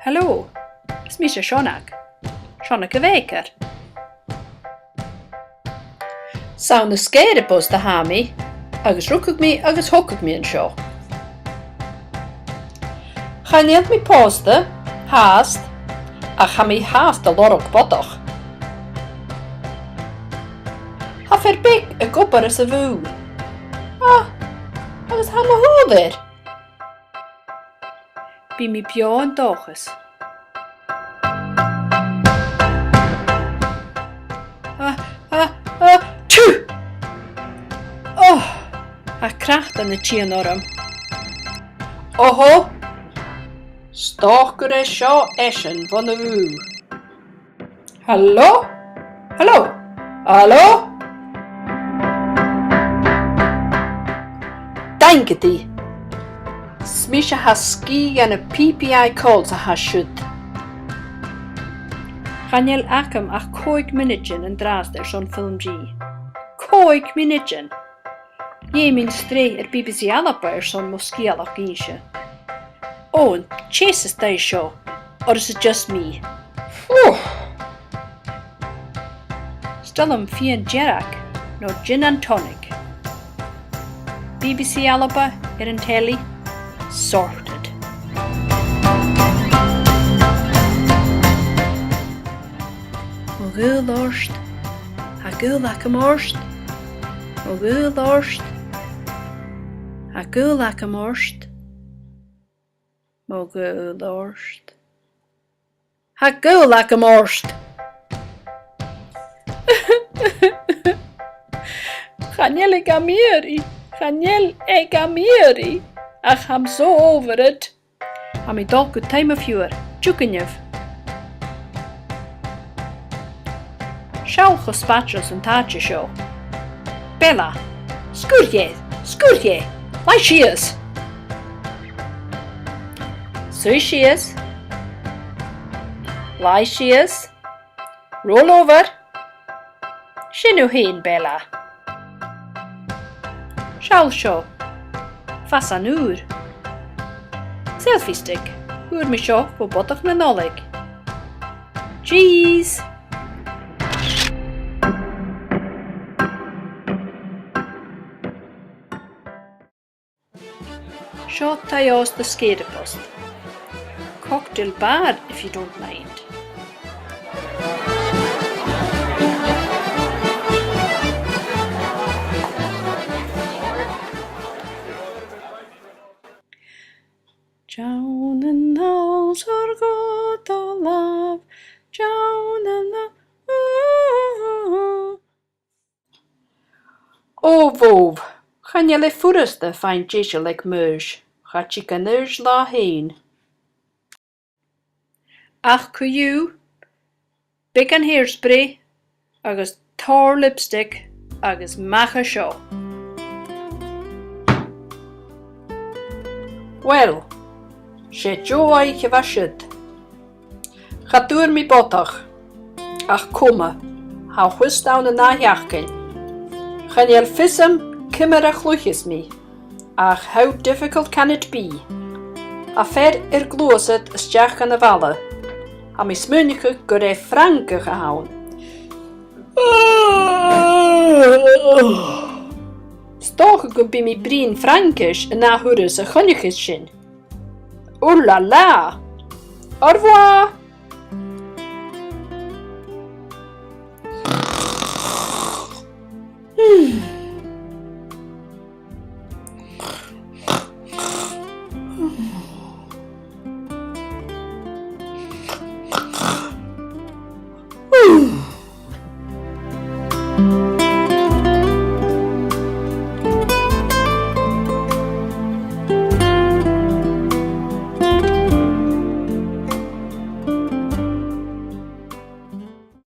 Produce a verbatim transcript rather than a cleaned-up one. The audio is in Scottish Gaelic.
Hello, is mise Seonag. Seonag a' bhèicear. 'S ann à Sgèire a tha mi, agus rugadh mi agus thogadh mi an seo. Chan eil mi pòsta fhathast, ach tha mi fhathast a' lorg bodach. Tha fear beag ag obair sa bhùth. Ah, agus tha mo shùil air. Bidh mi beò an dòchas. Ah, ah, ah, tiugh! Oh, tha cnatan a' tighinn orm. Oho! 'S dòcha gur e seo esan bhon a' bhùth. Hello? Hello? Hello? Daingidh. 'S mise a tha sgìth dha na P P I calls a tha siud. Chan eil agam ach còig mionaidean an-dràsta airson FilmG. Còig mionaidean! Dh'fheumainn sreath air B B C Alba airson mo sgeulachd innse. Ò, an t-eas as dèidh seo, or is it just me? Phew! 'S toil leam fìon dearg, no gin and tonic. B B C Alba air an telly, sorted. Mo ghaol ort, tha gaol agam ort. Mo ghaol ort, tha gaol agam ort. Mo ghaol ort, tha gaol agam ort. Chan eil e gam iarraidh, chan eil e gam iarraidh, ach I'm so over it. Tha mi a' dol gu taigh mo phiuthar, tiugainn. Seall cho spaideil 's an t-àite seo. Bella, sguir dheth, sguir dheth, laigh sìos. Suidh sìos. Laigh sìos. Roll over. Sin thu fhèin, Bella. Seall seo. Fasan ùr. Selfie stick. Fhuair mi seo bho Bodach na Nollaig. Cheers! Seo taigh-òsta Sgèire a' Phost. Cocktail bar, if you don't mind. Deannan-nall 's ar gàidheal làmh, deannan-nall, ooh, ooh, ooh. Ò, bhobh, chan eil e furasta faighinn deiseil aig Maois, cha tig an aois leatha fhèin. Ach co-dhiù, beagan hairspray agus tòrr lipstick agus a-mach à seo. Uill, 's e deagh oidhche a bha siud. Cha d' fhuair mi bodach, ach coma, tha thusa ann an ath sheachdain. Chan eil fhios agam ciamar a chluicheas mi, ach how difficult can it be? Tha fear air gluasad a-steach dhan a' bhaile. Tha mi a' smaoineachadh gur e Frangach a th' ann. 'S dòcha gum bi mi a' bruidhinn Fraingis an ath thuras a choinnicheas sinn. Ooh la la! Au revoir!